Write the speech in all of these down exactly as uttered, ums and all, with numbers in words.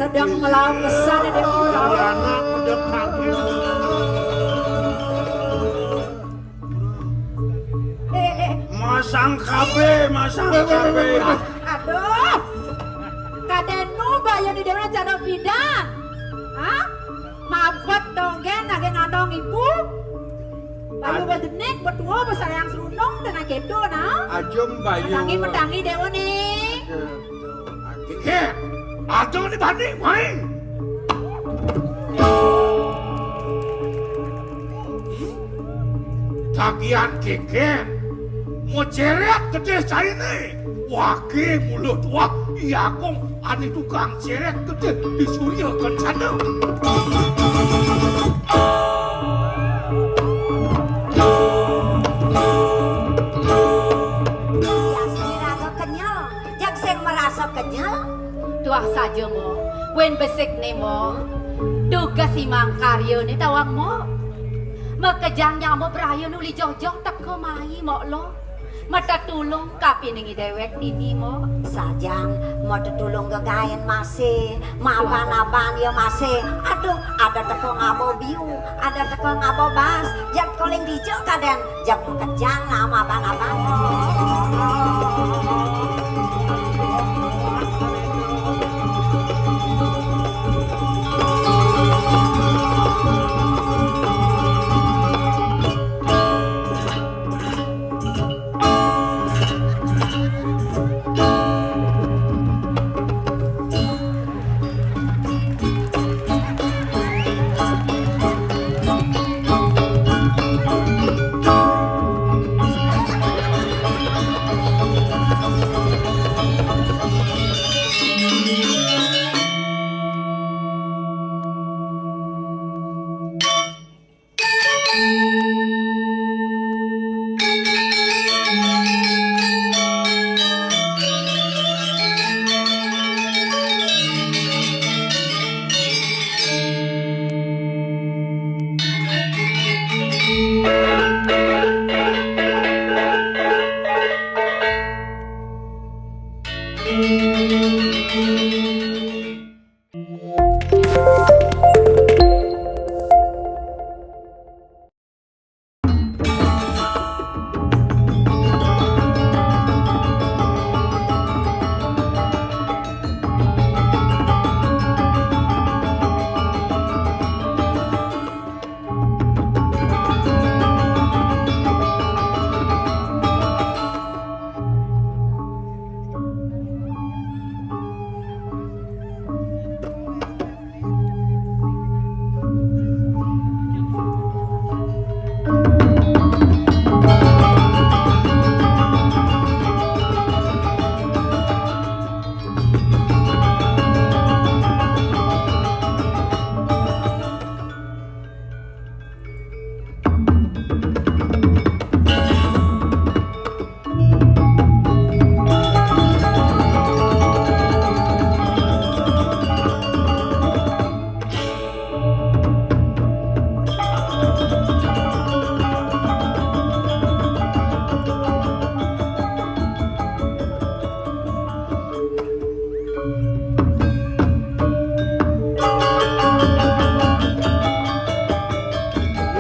Sedang melaut pesan ini. Anak udah kaget. Eh, eh. Masang K B, masang K B. Aduh. Kadén nu bayu di déwék cara bidan. Hah? Mabet dongén lagi ngandong ibu. Bayu bedenik, betua, besayang serunung, dan gitu, nah. Ajem bayu. Metangi, metangi déwék nih. Kikir, ada nih bani main. Tagihan kikir, mau ceret gede cai nih. Wage mulut wah, iya kong ani tukang ceret gede di Surya Kencana. Biasane raga kenyel. Jeg sing merasa kenyel. Tuah saja, Mo. Win besik né, Mo. Tugas imang karya né tawang, Mo. Makejang nyamuk braya nuli joh-joh teka mai, Mo, lo. Matetulung kapining déwék dini, Mo. Sajan, matetulung gegaén masih, maban-aban ya masih. Aduh, ada teka ngaba biu, ada teka ngaba bas. Jeg koling dija kadén. Jam kejang nama abang-abang.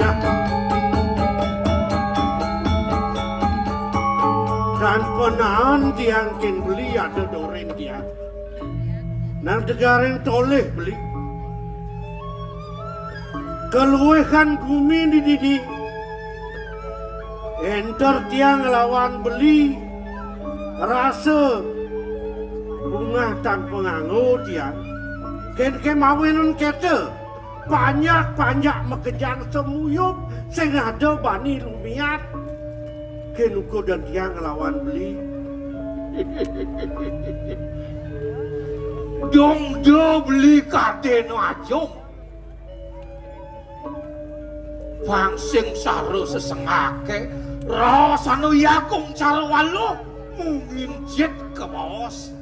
Ya. Dan ponaan tiang kin beli ada dorin tiang. Nang degaring tolih beli. Keluihan gumi di didi. Enter tiang lawan beli rasa bungah tan panganggo tiang. Ken kemawinun keta panjak-panjak makejang semuyup sing ada bani lumiat. Ken uka dan tiang lawan beli. Dong do beli kadena ajung. Pang sing sara sesengake, raos anu yagung cara waluh, mungin jit kabaos.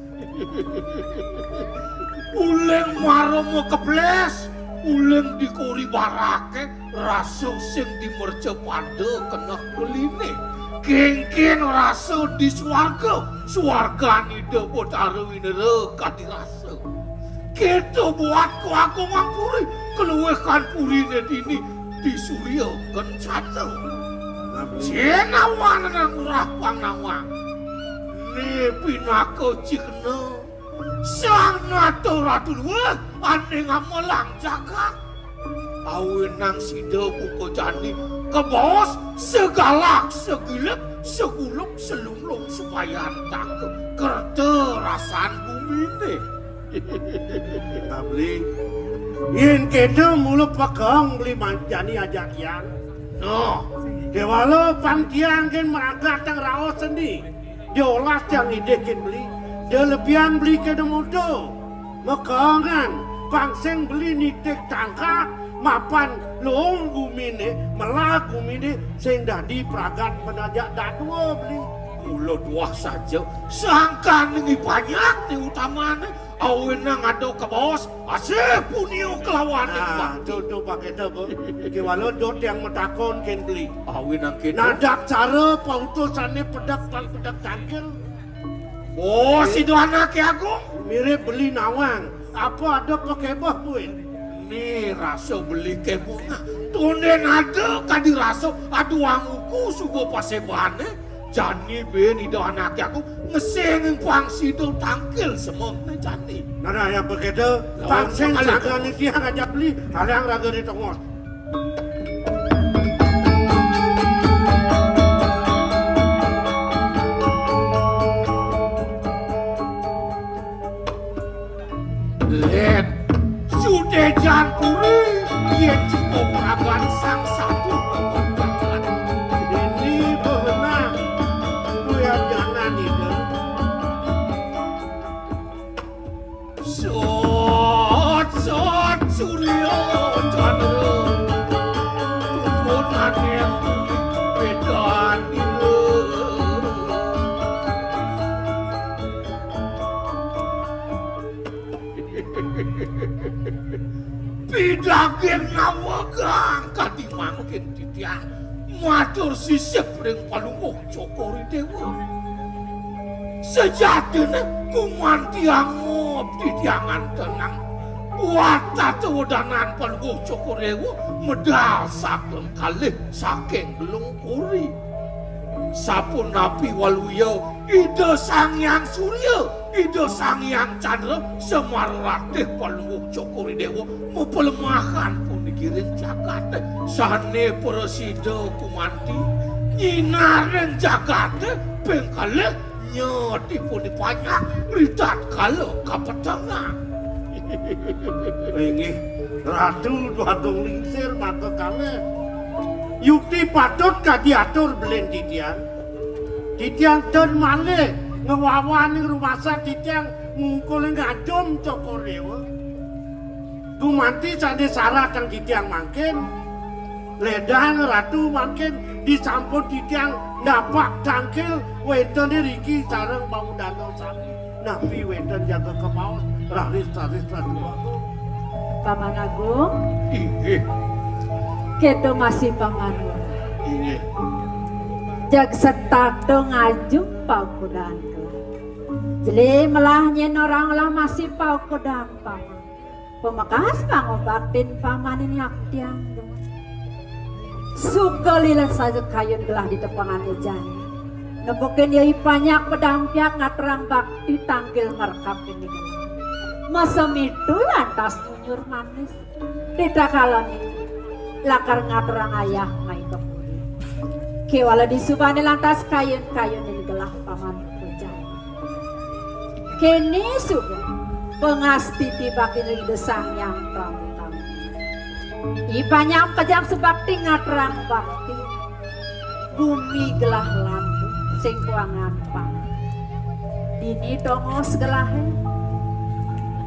Uling mara makebles, uling dikuri barake, rasa sing di mercapada keneh beline. Kengken rasa di swarga, swargan Ida Batara Winera kadi rasa. Kéto buat kaagungé puri, kaluwihan puriné dini di Surya Kencana. Sinawanana ngrah pangnawang. Né pinaka cihna Sang Nata Ratu luwih ané ngamelang jagat. Awinang sida buka jani kabaos sagalak sagilip saguluk salunglung sabayantaka kerta rasan guminé. Nah, Beli. Yén kéto mula pekeng Beli man-, jani ajak tiang. Nah, kéwala pang tiang kén maragatang raos sendi. Diolas tiang ngidih kén Beli. Dia lebihan Beli kéné muda. Makengan pang sing Beli nitih tangkat mapan luung guminé, melah guminé sing dadi pragat panajak dadua Beli. Mula tuah saja, sangkan ngi panjak né utamané, awinang ada kabaos, asih punia kelawan. Nah, bakti. Tuh, tuh, pakai tuh, Bu. Kéwala dot yang matakon kén Beli. Awinang kéto. Nadak cara pautusané pedek pan pedek tangkil. Oh, sida anaké agung. Mirip Beli nawang. Apa ada pakébeh buin? Né rasa Beli kébeh. Tondén ada kadi rasa aduh anguku suba pasébané. Jani buin ida anaké agung ngesing pang sida tangkil semengné jani. Nah, nah, yang begitu, lawan pang sing sekali. Sangkané tiang ajak Beli, halang ragané tongos. Lén, sudé jan puri, yén cukup raban sang satu. Ini bebenah, kuya janan itu. Sot, sot, surya, candra, tumpun anéh, bédan dina. Pidaging nawegang kadi mangkin titiang matur sisip ring Palungguh Cokor I Déwa. Sejatiné gumanti angop titiangan tenang. Buat tata wedanan Palungguh Cokor I Déwa medal saking kalih saking Gelung Kori. Sapunapi waluya Ida Sang Hyang Surya, Ida Sang Hyang Candra, Semar Ratih Palungguh Cokor I Déwa, mapalemahan puniki ring jagaté. Sané prasida gumanti, nyinarin jagaté ping kalih nyati puni panjak, ritatkala kapetengan. Inggih, Ratu Dwagung Lingsir maka kalih. Yukti patut kadi atur belin titiang. Titiang ten malih ngwawaning rumasa titiang ngungkul ngajum Cokor Déwa. Gumanti sané saratang titiang mangkin, ledang Ratu mangkin disampun titiang napak tangkil wénten riki sareng pamudana sami. Napi wénten jaga kemaos raris-raris Ratu Agung. Paman Agung. Inggih. Kéto masih Paman Lurah. Inggih. Jag setata ngajum paukudan. Jelé melah nyén orang lah masih paukudan Paman. Pamekas pangubaktin Paman ini aktiang. Suka lila saja kayun gelah di tepangan jani. Nepukin yai panjak pedampiak ngaturang bakti tangkil merkap ini. Masa mitu lantas munyur manis. Ritatkala lakar ngaturang ayah mai ka puri. Kéwala disubané lantas kayun-kayun ini gelah Paman Pejah. Kéné suba pangastiti bakti ring Ida Sang Hyang Prabu Tama. I panjak pejak subakti ngaturang bakti. Bumi gelah landu sing kuangan pang. Dini tongos gelahé.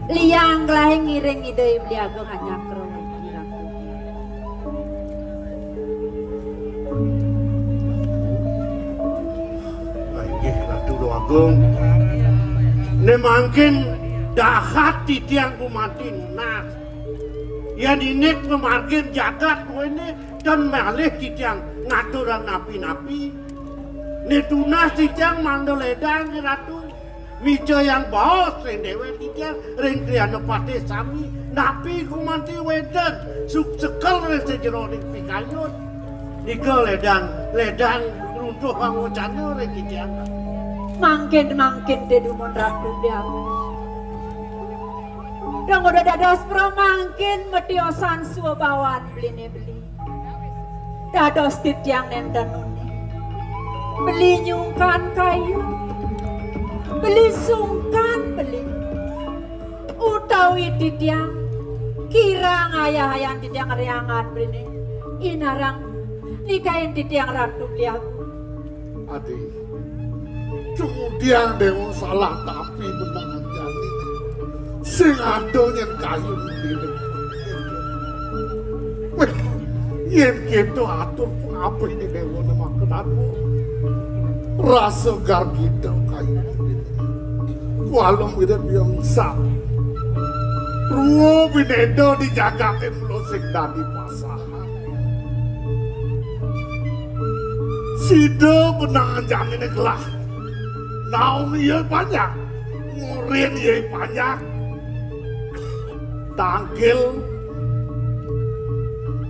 Liang gelahé ngiring Ida Hyang Agung anyakra. Ah, inggih, Ratu Agung. Né mangkin dahat titiang gumanti nunas. Yén indik pamargin jagat kuwi né ten malih titiang ngaturang napi-napi. Né tunas titiang mangda ledang, Ratu. Mija yang baos ring déwék titiang ring Griya Patih sami, napi gumanti wénten suksekel ring sajeroning pikayun. Nika ledang, ledang runtuh pangocana ring titiang. Mangkin, mangkin té dumun Ratu Déwa. Dong udah dados pramangkin matiosan swabawan beliné beli. Dados titiang nénten uning. Beli nyungkan kayu. Beli sungkan beli. Utawi titiang kirang ayah-ayahan titiang riangan beliné. Inarang nikain titiang Ratu Beli Agung. Adi, kemudian déwa salah tampi benang jani. Sing ada nyén kayu dini. Wéh, yén kéto atur pangapih déwa nemakenanmu. Rasa gargita kayu dini. Kualem ida biangsa. Ruwa bineda di jagaté mula sing dadi pasahan. Sida benang janiné gelah. Naung iya panjak. Ngurin iya panjak. Tangkil.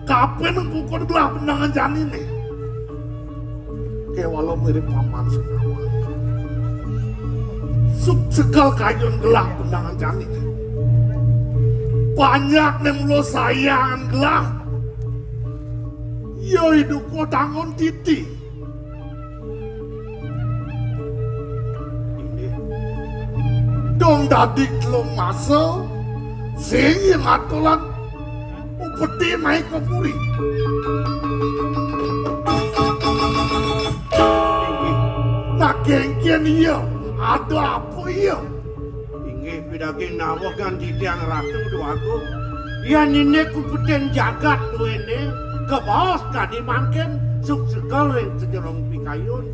Kapen pukul gelah benang janiné. Kéwala mirip paman sing awal. Suksekel kayun gelah benang janiné. Panjak né mula sayangan gelah. Ya iduka tangon titi. Inggih. Dong dadi telung masa, sing yen atulan upeti naik ke puri. Inggih. Nah, kéngkén iya, ada apa iya? Inggih pidaging nawuh kan titiang Ratu Déwagung. Yén indik kupetin jagat duéné, kabaos kadi mangkin suksekel ring sajeroning pikayun.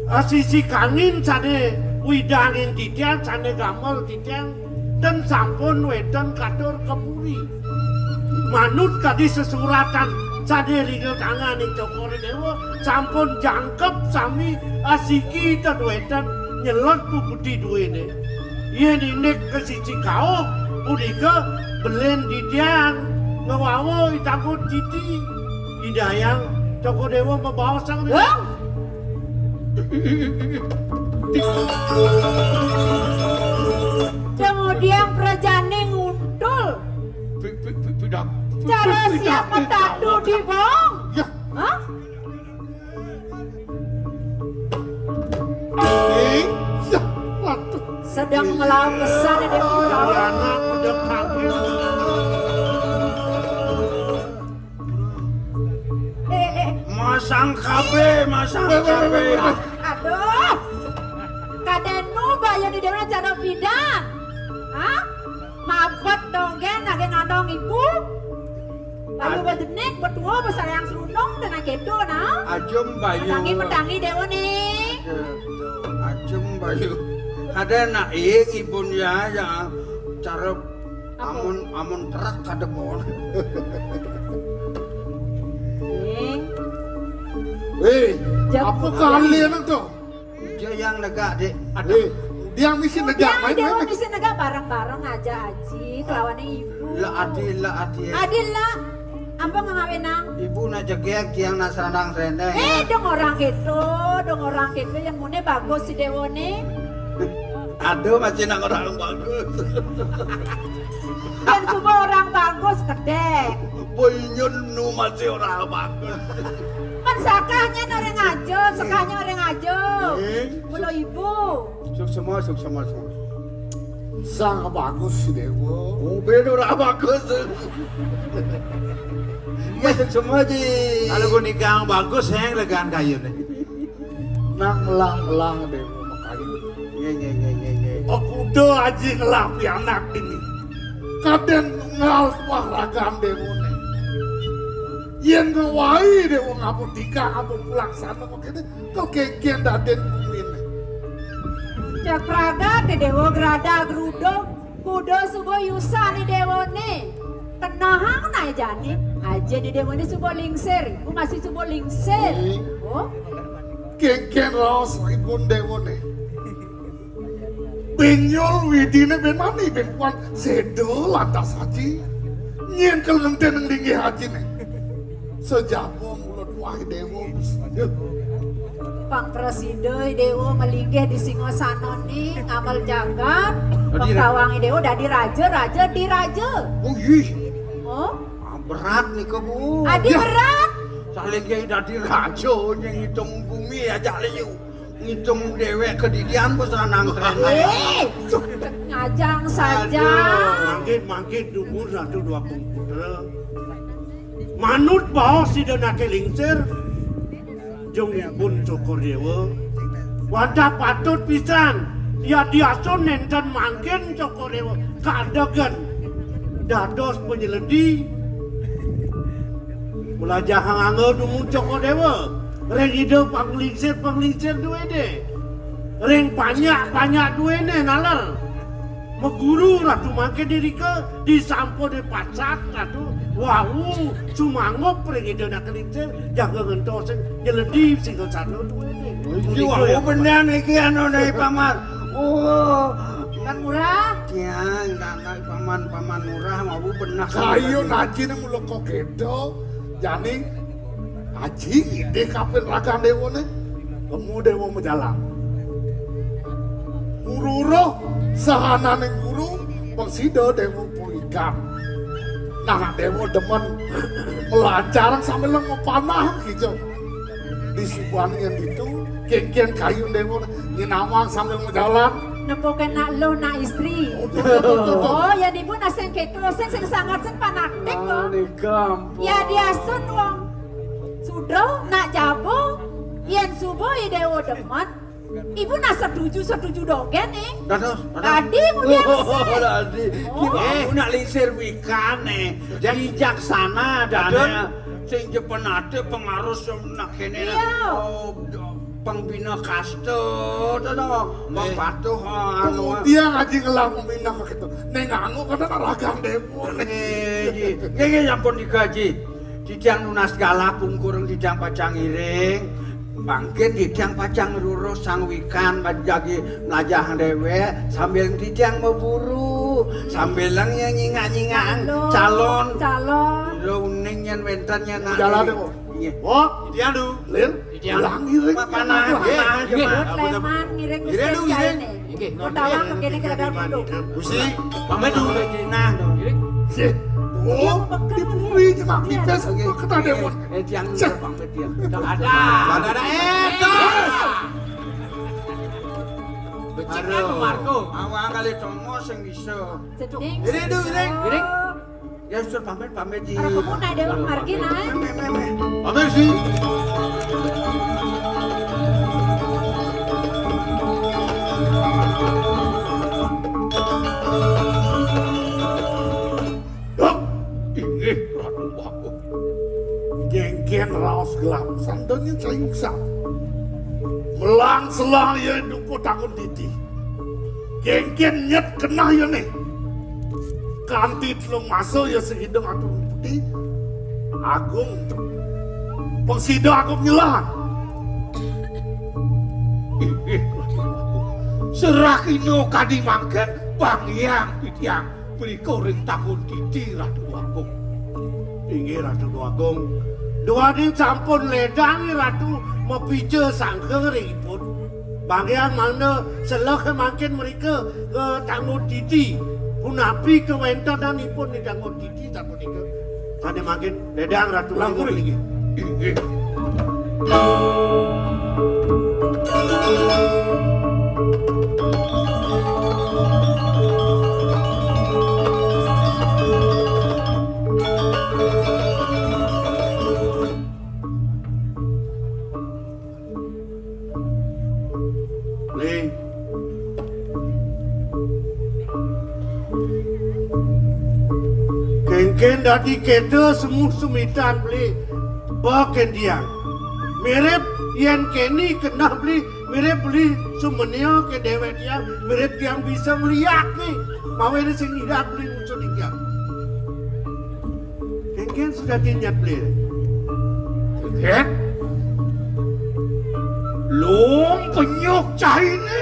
Asisi kangin sané widangin titiang, sané gamel titiang, ten sampun wénten katur ka puri. Manut kadi sesuratan sané ring tanganing Cokor Déwa, sampun jangkep sami asiki ten wénten nyelet pupeti duéné. Yén indik ka sisi kauh punika belin titiang ngawawa i tangon titi. Ida Hyang Cokor Déwa mabaos sang. Hah? Kemudian prajané nguntul. Pi-, pi-, pi-, pidak-, cara pi-, siap pidak-, matadu di bong. Ya. Hah? Eh, ya, waduh. Sedang melawan pesan ada di bawah. Anak udah kaget. Eh, eh. Masang K B, masang K B. Aduh. Kadén nu bayu di déwa cara pidan. Hah? Mabet dogén lagi nandong ibu. Bayu bedenik, betua, besayang serunung, dan kéto, nah. Ajum bayu. Metangi, metangi déwa né. Ajem bayu. Kadén nak ing ibun ya, ya. Cara apa? Amun, amun truk kadén mon. Ing. Wéh, apa kalian to? Ija yang negak, Dik. Aduh. Ija misi negak, main, main. Misi negak bareng-bareng aja, Aji, kelawan ibu. Lah, Adi, lah, Adi. Adi, lah. Apa ngawinang? Ibu nak jegég, tiang nak serandang-serendeng. Eh, dong orang kéto, dong orang kéto yang mune bagus si déwané. Aduh, masih nak orang bagus. Yén suba orang bagus, gedé. Boy nyun nu masih orang bagus. Kan sakahnya orang aja, sakahnya orang aja. Eh. Mula ibu. Suksma, suksma, suksma. Sang bagus si déwa. Oh, beda orang bagus. Ya, suksma ji. Kalau punika bagus, heng legan kayuné. Nang melang-melang déwa makayu. Nggih, nggih, nggih, nggih, nggih. Oh, kuda aji ngelah pianak dini. Kadén nunggal kuah ragan déwané. Yén ngawai déwa ngabut tika, ngabut pulaksana, makéné kok kéngkén dadén kuminé. Cak raga ti déwa grada grudung. Kuda suba yusan i déwané. Kenahang naé jani, aja di déwané suba lingsir, ibu masih suba lingsir. Hmm. Oh. Kéngkén raos ibun déwané. Bén nyul widiné bén mani, bén puan séda lantas aji. Nyén ka ngentén ning linggih ajiné. Sajaba mula tuah Déwa. Pang prasida Déwa malinggih di singgasanané ngamel jagat. Dadi ra- Pang tawang Déwa dadi raja, raja di raja. Oh, ih. Oh, ah, berat nika, Bu. Adi, ya, berat. Saling kayak dadi raja, nying ngitung bumi aja liu. Ngitung déwék kedidian bos lanang tréné. Eh, ngajang saja. Aduh. Mangkin, mangkin dumun Ratu Dwagung Putra. Manut baos Ida Naké Lingsir, jungipun Cokor Déwa. Wantah patut pisan, yadiastun nénten mangkin Cokor Déwa kadegan dados panyeledi. Ulajahang angga dumun Cokor Déwa ring Ida panglingsir-panglingsir duéné, ring panjak-panjak duéné naler. Maguru Ratu mangkin irika disampun dipacak Ratu wau sumanggup ring Ida Naké Lingsir jaga ngentosin nyeledi singgasana duéné. Iki wau beneh niki anu nai Paman. Oh, Paman Ngurah. Tiang, anak Paman, Paman Ngurah wau beneh. Kayun ajiné mula kok kéto, jani aji ngidih kapin ragan déwané. Kemu Déwa majalan. Guru roh, sahananing guru, pang sida Déwa purikan. Nah, Déwa demen melancarang sambil mapanah kija. Di subané yén ditu, kénkén kayun Déwa nyinawang sambil majalan. Nepukin nak luh, nak istri. Oh, tuh, tuh, tuh, tuh, tuh. Oh, yén ibu nak sing kéto, sing, sing sanget, sing fanatik kok. Ah, nika ampun. Yadiastun wong sudra, nak jaba, yén suba I Déwa demen, ibu nak setuju, setuju dogén, eh. Dados, dados. Dadi, kemudian. Oh, sih. Dadi. Oh. Ki wau nak lingsir wikané. Bijaksana dané. Sing ja penate pengarus nak kéné. Iya. Oh, pembina kasta, to, to. Nggih. Pembatuh, anu. Kemudian aji ngelah pembina kasta. Ning nganggo kadang ragan Déwa. Nggih, nggih. Nggih, nggih, sampun digaji. Titiang nunas galah pungkur titiang pacang ngiring. Mangkin titiang pacang ngruruh sang wikan jagi mlajah déwék sambil titiang maburu, sambil nyingak-nyingak calon. Calon. Calon. Ira uning yén wénten yén nak. Jalan, Bu. Nggih. Bu, titiang, Du. Lin. Titiang. Ulang ngiring. Panah, panah, nggih, panah, nggih. Panah. Leman ngiring. Ngiring, Du, ngiring. Utawa kéné kadang duduk. Gusti, pamit dulu. Nah, dong. Sih. Oh, di puri cuma pipes, kena Déwa. Eh, tiang pamit dia. Ada. Ada, ada. Eh, tuh. Becik kan, Marco. Awak kali tongos yang bisa. Jeding. Ini, Du, ini. Ini. Ya, suruh pamit, pamit di. Arep kemuna, Déwa Margi, nah. Meh, meh, meh. Pamit sih. Hah? Inggih, Ratu Agung. Kénkén raos gelam, sandanya cayuksa. Melang-selang ia dukuh tangun titi. Kénkén nyet kenah ia nih. Kanti telung masa ia sing hideng atur putih. Agung. Pang sida Agung nyelah. Inggih, Ratu Agung. Serahina kadi mangkin, Bang Hyang Titiang. Mrika ring tangun titi, Ratu Agung. Inggih, Ratu Agung. Duaning sampun ledang Ratu mapica sangka ring ipun. Bang Hyang mangda seleh mangkin mrika ka tangun titi. Punapi kawéntenanipun ring tangun titi sapunika. Sané mangkin ledang Ratu. Langkung mriki. Inggih. Ling. Kénkén dadi kéto semu sumitan beli. Ba kén tiang. Mirip yén kéné keneh beli, mirip beli suménéa ké déwék tiang, mirip tiang bisa meliak nih. Mawinan sing ngidat beli musuh tiang. Kénkén sujati nyat beli. Kénkén? Lung penyuk cainé.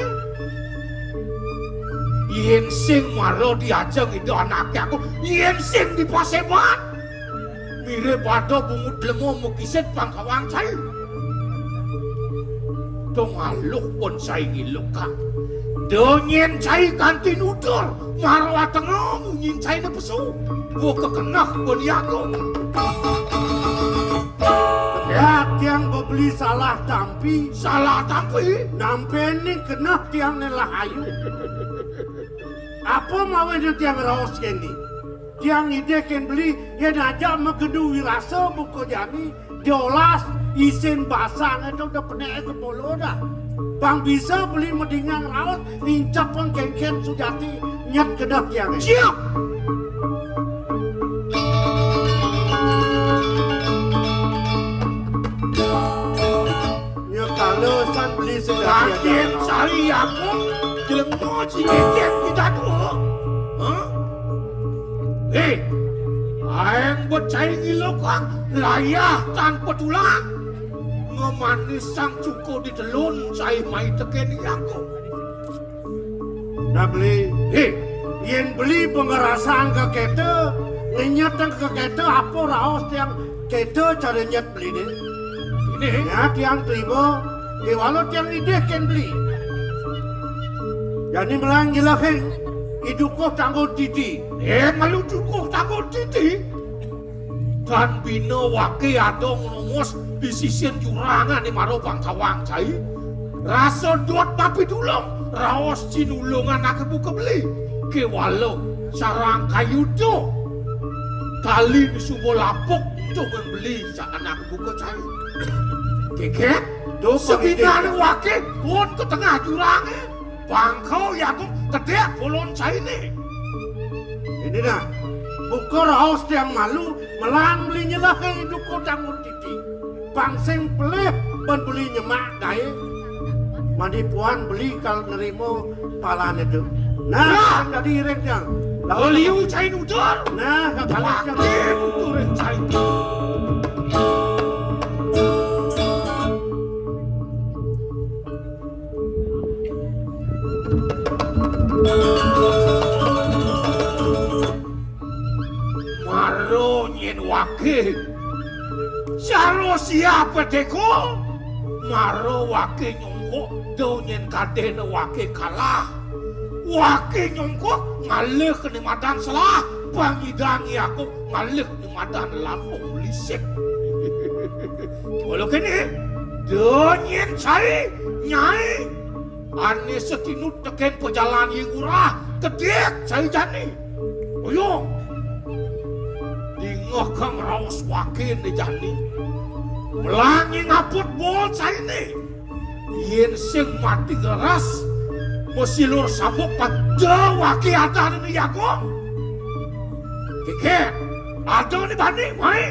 Yén sing mara diajeng Ida Anaké Agung, yén sing dipaséban, mirib ada bungut lemo makisid pangkawang cai. Dong aluh pun cai ngilukang. Da nyén cai kanti nutur, mara atenga munyin cainé pesu. Buka keneh pun yago. Ya, tiang bebeli salah tampi. Salah tampi? Nampéné keneh tiang né lah ayu. Apa mawinan tiang raos kéné? Tiang ngidih kén beli, yén ajak magendu wirasa buka jani, diolas isin basang itu udah penek kepala dah. Pang bisa beli medingang raos, ngincap pang kéngkén sujati, nyet kedah tiang. Siap. Nya kala san beli sedaya. Raden Sari Agung, jelema cicicit di dadua. Hah? Eh, aéng becai ngilukang layah tan petulang. Ngemanisang cuka di telun cai mai tekén Agung. Nah, beli. Hé, yén beli pangrasaan ka kéto, ngenyetang ka kéto, apa raos tiang kéto cara nyet beliné? Ini. Ya, tiang terima, kéwala tiang idih kén beli. Jani melang jelehing, idukuh tanggul titi. Eh, malu dukuh tanggul titi. Tan bina waké ada ngrongos di sisin jurangan di mara pangkawang cai. Rasa dot tapi tulung, raos cinulungan aké buka beli. Kéwala sarang kayu tu. Tali ni suba lapuk tu ngan beli sa anak buka cai. Kékét, tu sebinan waké pun ke tengah jurangé. Bangkau ya tu kedek pulun cainé. Ini dah, buka raos tiang malu, melang beli nyelehé dukuh tanggul titi. Pang sing pelih ban beli nyemak gaé. Mandi puan beli kal nerima palané tu. Nah, nah. Kan tadi iring tiang. Lalu liu cai nutur. Nah, kakali tiang. Wah, nutur cai. Mara nyén waké. Saro siap teko. Mara waké nyongkok, da nyén kadéna waké kalah. Waké nyongkok, ngalih ké ni madan selah. Pang nyidang ya aku ngalih ni madan lampung lisik. Walau kéné, da nyén cai, nyai. Ané satinut tekén pajalan Hyang Ngurah, kedék cai jani. Oyong. Dingeh kang raos waké né jani. Melang nyai ngaput bol cainé. Yén sing mati ngeras, masilur sabuk pada waké adané né jagung. Kékét, ada né bani, mai.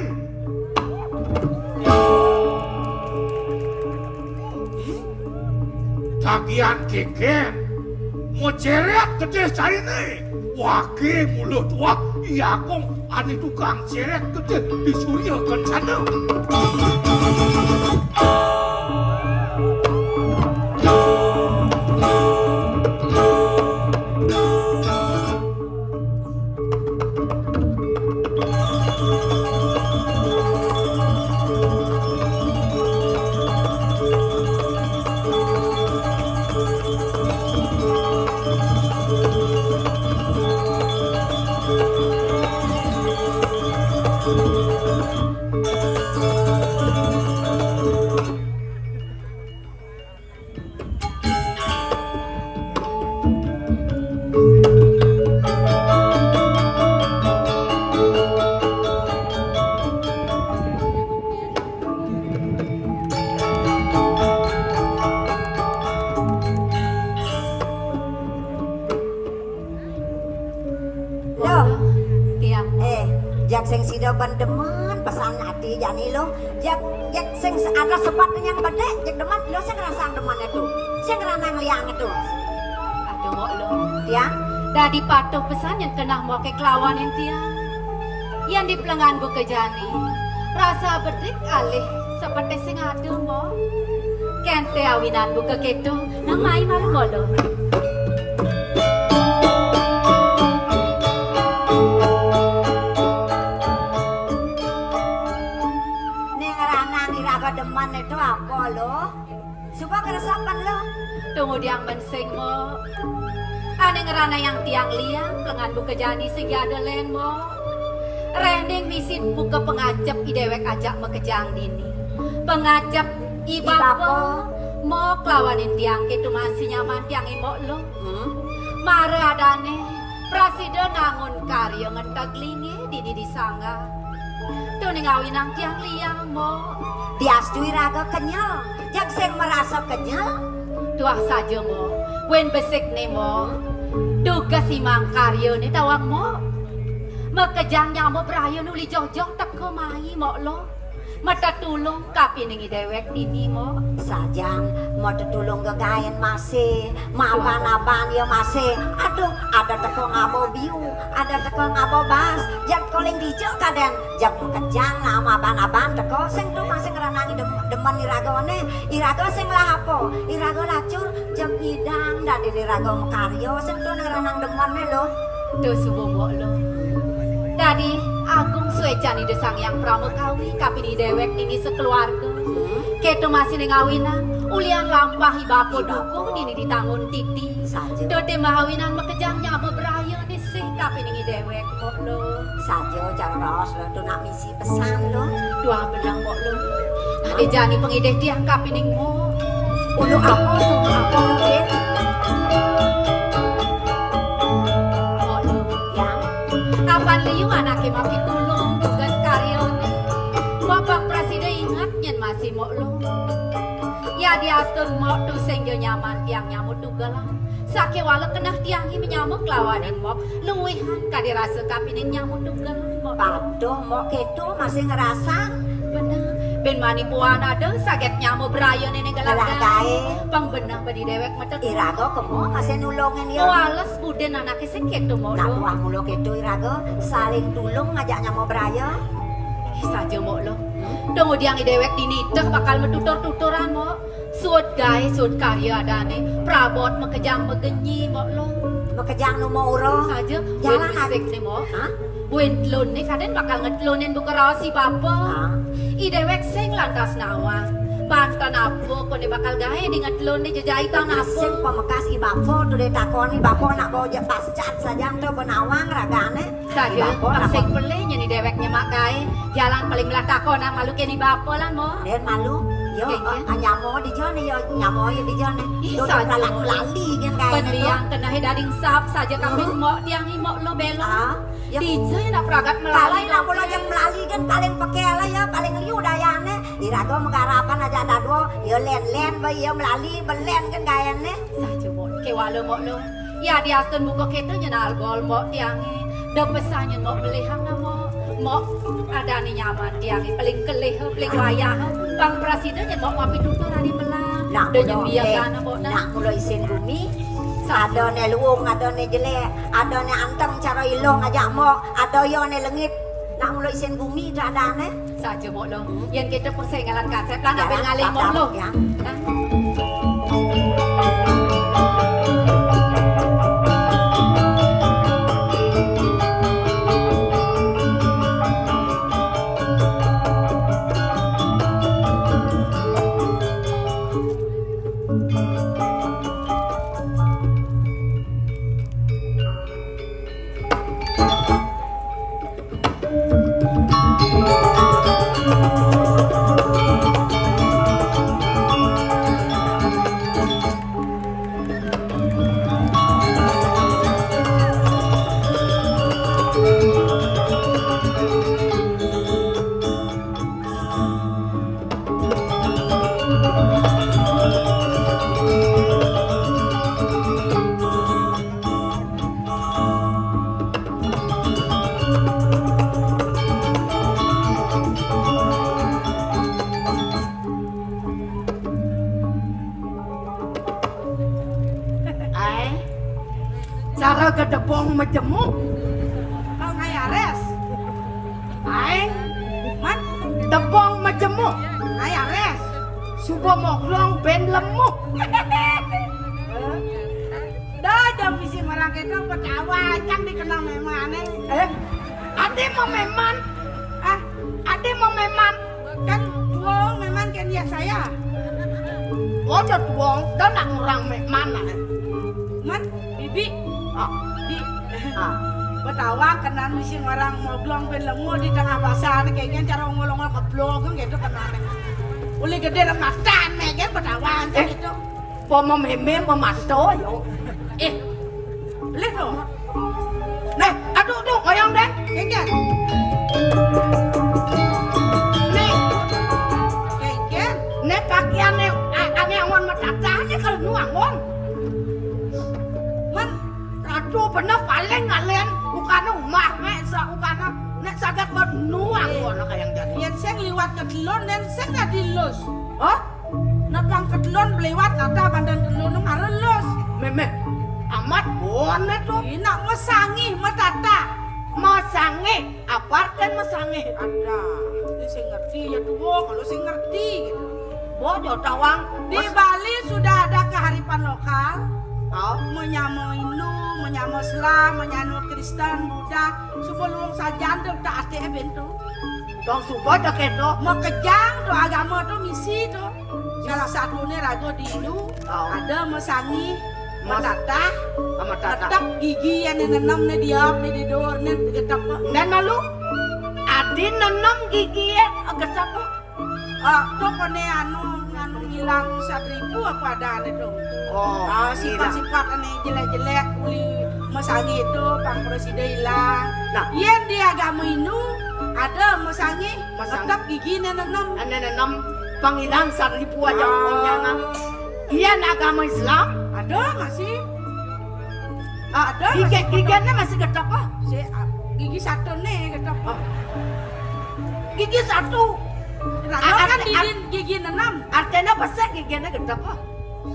Tagihan kékén, mau cérét gedé cainé. Waké mula tuah, jagung ané tukang cérét gedé di Surya Kencana. Loh, tiang. Eh, jak sing sida ban demen pesan ati jani lo. Jak, jak sing ada sebat nyang bedek, jak demen lo sing rasang demen itu. Sing ranang liang itu. Aduh, Mbok Lo. Tiang. Dadi patuh pesan nyén kenah moké kelawanin tiang. Yén di pelengan buka jani, rasa bedik alih seperti sing ada, Mbok. Kénté awinan buka kéto, nang mai marang Mbok Lo. Kemudian mén sing, Mbok. Ané ngranayang tiang liang, lengan buka jani sing ada lén, Mbok. Réhning misi buka pangajap i déwék ajak makejang dini. Pangajap i bapa, Mbok, lawanin tiang kéto masih nyaman tiang i, Mbok, Luh. Hmm? Mara adané, prasida nangun karya ngenteg linggih dini di sanggar. Tuning awinang tiang liang, Mbok. Diastu iraga kenyel, jeg sing marasa kenyel. Tuah saja, Mbok. Buin besikné, Mbok. Tugas imang karyané tawang, Mbok. Makejang nyama braya nu uli joh-joh teka mai, Mbok, Luh. Matetulung kapining i déwék dini, Mbok. Sajang matetulung gegaén masih, maban-aban ya masih. Aduh, ada teka ngaba biu, ada teka ngaba bas. Jeg koling dija kadén, jeg makejang nah maban-aban teka. Sing to masih ngranang dem-, demen iragané. Iraga sing lah apa? Iraga lacur, jeg nyidang dadi iraga makarya. Sing to ngranang demené, Luh. Tuh suba, Mbok, Luh. Dadi agung suécan Ida Sang Hyang Pramakawi kapining i déwék dini sakeluarga. Hmm. Kéto masih ning awinang, ulian lampah i bapa dukuh dini di tangun titi. Saja. Tuh témbah awinang makejang nyama braya sih kapining i déwék, Mbok, Luh. Saja cara raos, Luh, to nak misi pesan, Luh. Tuah benang, Mbok, Luh. Tadi jani pangidih tiang kapining, Mbok. Ulu apa, ulu apa, Luh, Cik? Mbok, Luh. Ya. Apan liu anaké mapitulung tugas karyané. Mbok, pang prasida inget nyén masih, Mbok, Luh. Yadiastun, Mbok, tusing ja nyaman tiang nyama tugelan. Sakéwala keneh tiangé manyama kelawaning, Mbok, luihan kadi rasa kapining nyama tugelan, Mbok. Patuh, Mbok, kéto masih ngrasang. Beneh. Bén mani puan ada saget nyama braya néné gelah gaé. Pang beneh badi déwék metet. Iraga kema masih nulungin ya. Males budin anaké sing kéto, Mbok, Luh. Nak buah mula kéto iraga saling tulung ngajak nyama braya. Ih, saja, Mbok, Luh. Kemudian i déwék dini teh bakal matutur-tuturan, Mbok. Suud gaé, suud karya adané, prabot makejang magenyi, Mbok, Luh. Makejang nu maura. Saja, jalan besik né, Mbok. Hah? Buin telun né kadén bakal ngetlunin buka raos i bapa. Hah? I déwék sing lantas nawang. Banten apa koné bakal gaé di ngetlunin jejaitan apa? Sing pamekas i bapa to ditakoni bapa nak bawa je pascat saja to benawang ragané. Saja, pang sing pelih nyén i déwék nyemak gaé. Jalan paling melah takonang malu kén i bapa lan, Mbok. Dén malu. Yo, eh, nyama dija né, yo, nyama ya dija né. Ih, saja, Mbok. Lali gén gaé né to. Pendiang keneh dadi sap saja kapining Mbok tiang i, Mbok, Luh, bela. Ah, ya. Dija nak pragat melali. Kalau nak mula jeng melali gén paling pekel ya, paling liu dayané. Iraga magarapan ajak dadua, ya lén-lén ba ya melali, belén gén gaéné. Saja, Mbok. Kéwala, Mbok, Luh. Yadiastun buka kéto nyén algol, Mbok, tiangé. Da pesah nyén, Mbok, melihang nah, Mbok. Mbok, adané nyaman tiangé, paling kelih, paling wayah. Pang prasida nyén, Mbok, mapitutur adi melah. Nah, da mula, nyén biasa, eh, nah, Mbok, nah. Nak mula isin bumi, adané luung, adané jelék, adané anteng cara ilung ajak, Mbok, ada ya né lengit. Nak mula isin bumi da adané. Saja, Mbok, Luh. Yén kéto pang sing ngalih kasép lan, ambil ngalih, Mbok, Luh. Ya. Nah. Ai, cara gedebong majemuk. Kau ngayares. Ai, man, debong majemuk. Ngayares. Suba moglong bén lemuk. Dah, jam bisi marang kéto, petawa aja dikenal mémané. Eh, ade mau méman? Ah, ade mau méman? Kan dua méman kan ya saya. Bocah tuong, dah nak ngurang mek mana? Man, bibi. Ah, di. Ah, Betawa kenan misi ngorang moglong ben lemu di tengah pasar, kayak gini cara ongol-ongol keblok gitu kenan. Uli gede rematan mek kan Betawa aja gitu. Pomo meme memato yo. Eh, leh no. Nah, aduh, aduh, ngoyong deh. Kengken. Nih. Kengken. Nih pakaian nih, a- ane angon matata nih kalau nu angon. Man, aduh, bener paling ngalen, bukan umah, nek sa-, bukan, nek sagat buat nu angon kayak jadi. Yen sing liwat ke telon, nen sing dadi lus. Hah? Nah, pang ketelon beliwat, nata bandan ketelon nang arelus. Memeh, amat bone tuh. Ina mesangih metata. Mesangih, apa artian mesangih? Ada. Ini saya ngerti ya tuh, kalau saya ngerti gitu. Bojo tawang. Di Bali sudah ada kearifan lokal. Oh. Menyamo Hindu, menyamo Islam, menyamo Kristen, Buddha. Sebelum sajan tuh tak ate bentuk. Tong suba dah keto. Makejang tuh agama tuh misi tuh. Salah satunya raga di Hindu, oh, ada mesangih, mas- metatah, ah, metatah, ngetep gigi yang nenem ne diap ne di dor ne getep. Dan malu, adi nenem gigi yang getep. Ah, tuh kone anu, anu ngilang satripu apa ada ane tuh. Oh, ah, sifat-sifat ane jelek-jelek, uli mesangih itu, pang presiden hilang. Nah. Yen di agama Hindu, ada mesangih, mesangih. Tetep gigi nenem. Ane nenem, pang hilang satripu aja. Ah. Pokoknya, nah. Iya, nah, agama Islam. Ada masih. Ah, ada gigi, masih giginya masih getep, ah. Si, ah, gigi satu nih, getep. Ah. Gigi satu. Nah, arti- kan didin gigi enam. Artinya apa sih giginya getep, ah?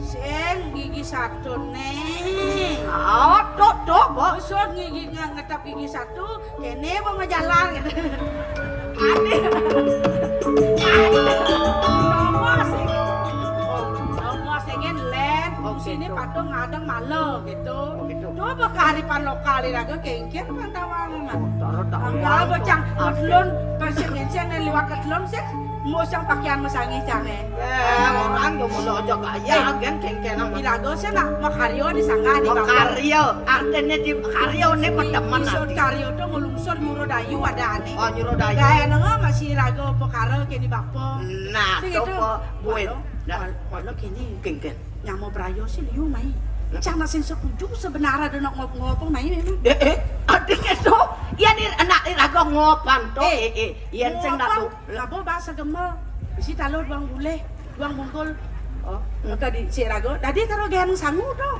Sing gigi satu nih. Oh, tuh, tuh, Bo. Usut gigi nge-, ngetep gigi satu, kene apa majalan? Ade. Ade. Nomor sing. Oh, nomor sing kan len. Oh, sini gitu. Patung ngadeng malu gitu. Oh, gitu. Coba kearifan lokal ini raga kengken pantauan memang. Oh, taruh tak. Anggal bocang, ketelon, persing-persing liwat ketelon sih. Mau sang pakaian mesangih cane. Eh, orang yo mula aja kaya, gen kengken. Irago sana makaryo di sangga di bawah. Makaryo, artinya di karyo ne pedemen iso nanti. Karyo tuh ngelungsur nyuruh dayu ada ane. Oh, nyuruh dayu. Gaya nengah masih rago pekara kini bapa. Nah, sing tuh itu, po, buin. Waduh, nah. Waduh, kini. Kengken. Nyamo brayo sih liu mai. Hmm. Cang nak sing setuju sebenarnya ada nak ngop-ngop mai memang. Eh, eh, adik itu. Iya nih anak irago ngopan tuh. Eh, eh, eh. Iya, sing nak tuh. Labo bahasa gemel. Isi talur bang buleh, bang bungkul. Oh, maka di si rago. Tadi kalau gaya sangu tuh.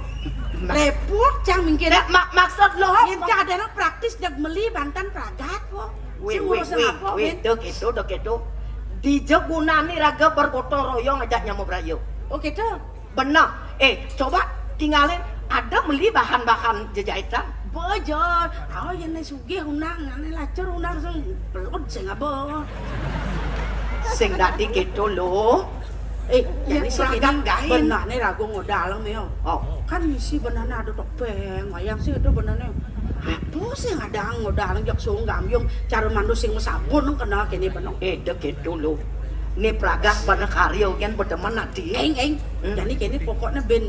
Nah. Repot cang mungkin. Nah, mak-, maksud lo. Yen cang ada nang praktis jag meli bantan pragat kok. Weh, weh, weh, weh, dek itu, dek itu. Di jegunani raga bergotong royong aja nyamo brayo. Oh, gitu. Bener. Eh, coba tinggalin. Ada meli bahan-bahan jejahitan? Bojor. Oh, ya ne sugih unang, ne lacur unang sing pelod sing apa? Sing dadi gitu lo. Eh, ya, jadi sing peragam ini gain. Bener ne ragu ngodaleng yo. Oh. Kan isi bener ne ada topeng, wayang sih ada bener ne. Apa sih ngadang ngodaleng jak sung gamyung cara mandu sing mesabun kena kene bener. Eh, dek gitu lo. Ni pragat pada karyo kan berteman nanti. Eng, eng. Hmm. Jadi kene pokoknya ben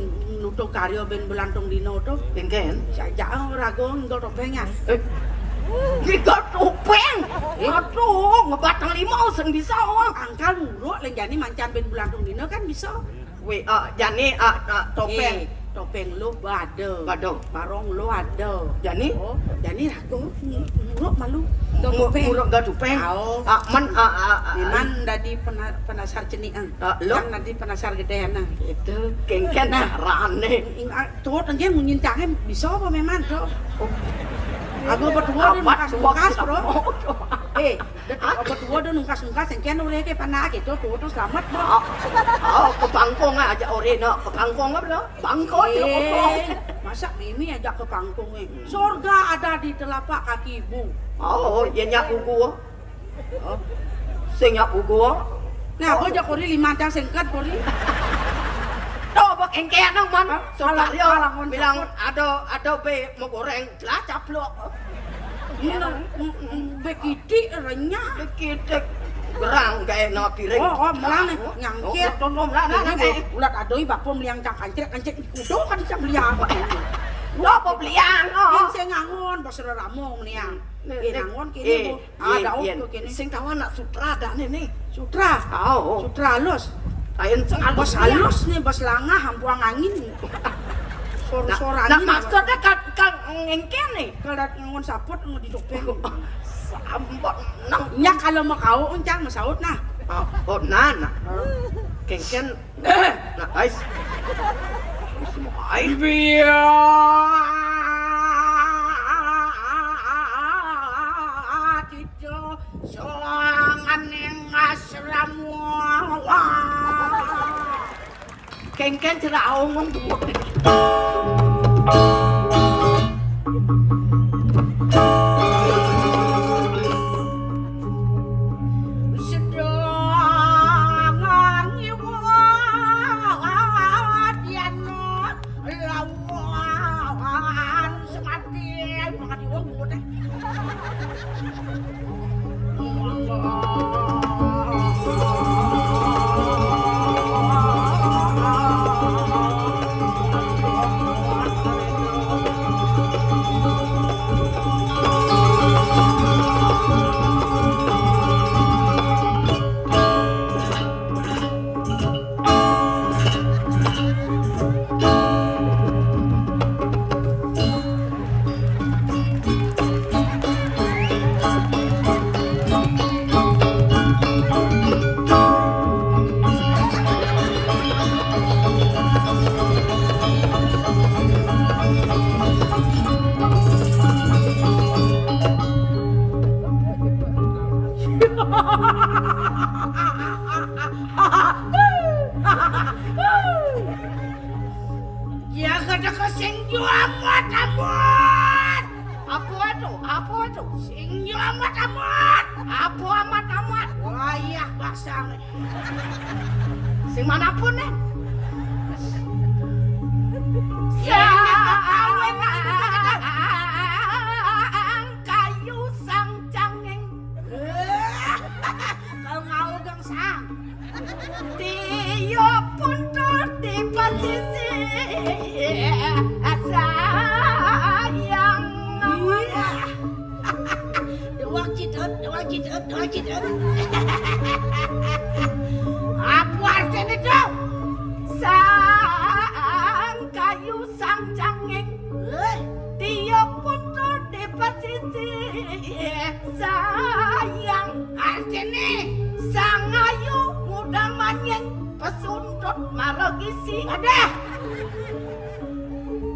nutup karyo ben belantung dino tuh. Eng kan? Saja rago nggak topengnya. Eh. Nggak topeng. Eh. Aduh, ngebatang lima sing bisa, oh. Angkal muruk lenjani mancan ben belantung dino kan bisa. Weh, ah, jani, ah, ah, topeng. Eh, topeng lo bado. Bado. Barong lo ado. Jani? Oh, jani rago. Muruk malu. Mu-, muruk gak topeng. Au. Ah, man, ah, ah, ah, memang dadi pena-, penasar cenik, ang. Ah, lo? Yang dadi penasar gedean, ang. Itu kengken nah. Carane. Ing-, ah, tuh, tengge munyin tangan bisa apa memang tuh? Oh. Aku berdua dan amat bekas, bekas, bro. Eh, Obat tua do nungkas-nungkas, engken ureke panak itu, tuh, tuh, selamat, Bang. Oh, oh, ke pangkong aja ore, no. Ke pangkong apa, no? Pangkong, eh, masa mimi aja ke pangkong, eh. Surga ada di telapak kaki ibu. Oh, ya nyak ugu. Oh. Sing nyak ugu. Nah, aku aja kori lima tang sengkat kori. Tuh, bak engke nang man. Hah? Surga alang, yo, alang, bilang ada, ada be mau goreng, lah caplok. Iya, mm, mm, begitu renyah. Begitu. Gerang gaé no piring. Oh, oh, melang nih, nyangkir. Oh, oh, oh, melang, melang, melang, eh. Ulat adoh, bapa meliang cang kancrek, kancrek kuda kan cang beliang. Lho, apa beliang, oh? Yén sing ngangon, bas reramo meniang. Nih, yén nih. Ngangon kéné, eh, Bu. Ah, yén, daun yén. Tuh kéné. Sing tahu anak sutra ada nih, nih. Sutra? Oh, oh. Sutra halus. Ayen sing halus. Bas halus nih, bas langah, ampuang angin. Sor-sor angin. Nah, nah, maksudnya kan, kan ngengkén nih. Kalau ngangon saput, ngangon di topeng. Sampun nang. Nya kalau mau kau, encang mau saut, nah. Oh, oh, nah, nah. Kéngkén. Nah, ais. Ais. Biar itu soangan ning asrama. Kéngkén jero aung wong duwur. Sedang ngiwat yen lawan semati banget wong duwur. Ya, kada kesing juamat, amat. Apa itu? Apa itu? Sing juamat, amat. Apa amat, amat? Wayah basang. Sing manapun, nih. Sing kawin, sang kayu, sang canging. Kalau ngau gangsang. Tiup puntur di pesisir sayang. Iya. Doang cidut, doang cidut, doang cidut. Apa artinya itu? Sang kayu, sang canging. Eh. Tiup puntur di pesisir sayang. Artiné? Sang ayu muda manying pesuntut maragisi. Adah.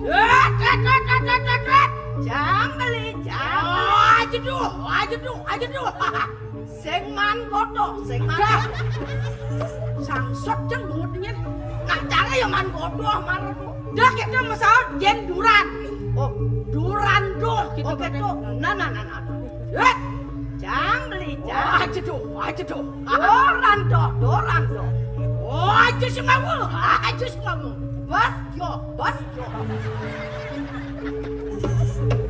Dut, dut, dut. Jang beli, jang. Oh, aja duh, aja duh, aja duh. Sing man koto, sing man. Adah. Sangsot jeng bungut nyén. Nak cara ya man koto, marep. Dah kita mesaut jén duran. Oh, duran doh gitu. Oke, gitu. Tuh. Nah, nah, nah, nah. Hét. Jang beli, jang. Wah, aja doh, aja doh. Doran doh, doran doh. Oh, aja semawa, aja semawa. Bos, yo, bos, yo.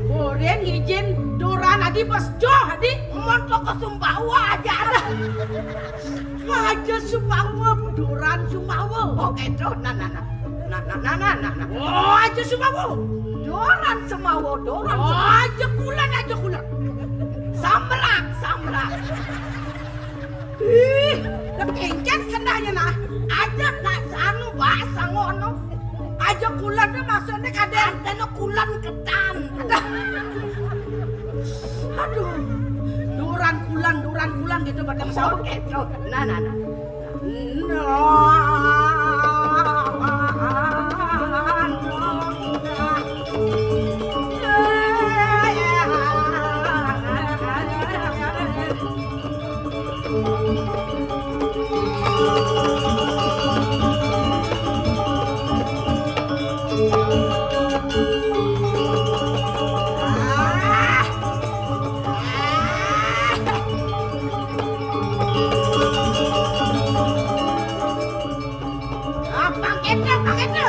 Boren ngijin duran adi bos joh adi. Montok ke Sumbawa aja. Aja Sumawa, Duran Sumawa. Oh, gitu. Nah, nah, nah. Nah, nah, nah, nah, nah, nah. Oh, aja Sumawa. Duran Sumawa, Duran Sumawa. Oh, aja Kulan, aja Kulan. Samrak, samrak. Ih, kekincet kendanya, nah. Aja nak sangu, bak sangu, no. Aja Kulan tuh maksudnya kadang. Artinya Kulan ketan. Aduh. Duran Kulan, Duran Kulan gitu, batang saut. Oke, tuh. Nah, nah, nah. Ah, pang kéto, pang kéto.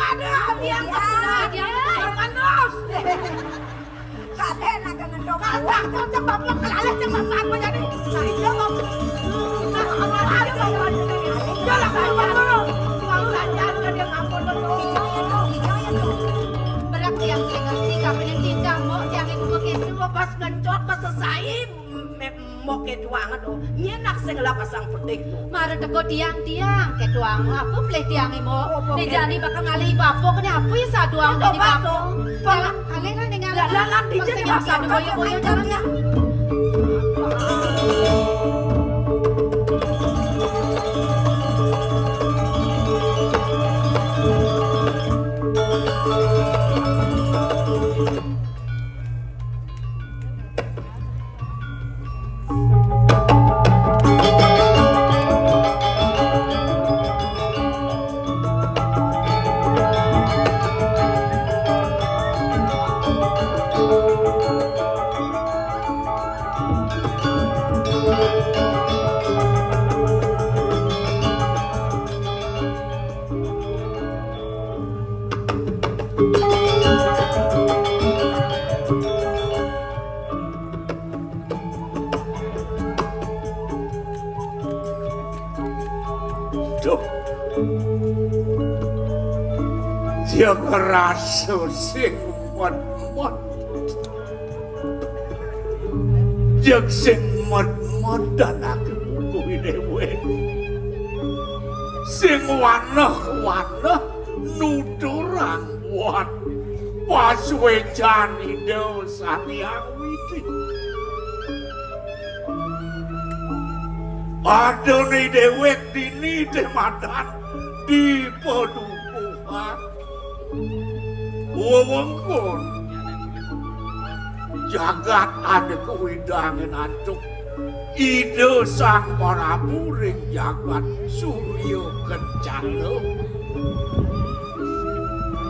Aduh, dia dia. Manus. Kabeh nak ngendong. Kalah cocok bapak, kalah cocok bapak apa jadi? Nah, iya, Bang. Nah, apa aja, Bang? Iya lah, Bang. Bang, saja udah dia ngampun, Bang. Berat tiang saya ngerti, kabeh tingkah, Mbok, tiang itu begitu, pas ngencot, pas selesai, me-, Mbok keduangan, oh. Nyenak sing lah pasang petik, tuh. Mara teko tiang-tiang, keduang. Aku pelih tiang, Mbok. Oh, Mbok. Nek jani bakal ngalih bapak, kene apa ya saduang. Coba, tuh. Pala-, Alé lah ning ngarep. Lah, lah, lah, dijé. Sing ning bisa boyo-boyo caranya. Dia ngrasa sing met-met. Jek sing met-met anake kuwi dhewe. Sing waneh-waneh nuturang kuat. Pasuecan Ida Sang Hyang Widi. Adone dhewek dini temadan di padukuhan. Wewengkon jagat ane kuwidange antuk Ida Sang Prabu ring jagat Surya Kencana.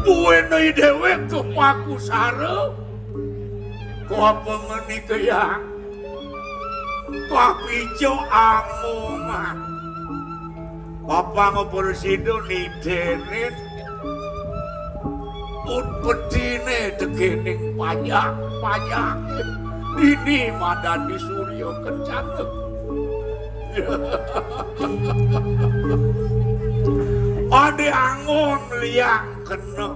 Buene dhewek kepakusara, kapengenikayang, kapica amongan. Papa ngaprasida nidenin utpetine tekening pajak-pajake dini madan di Surya Kencana. Ade angon liang kena.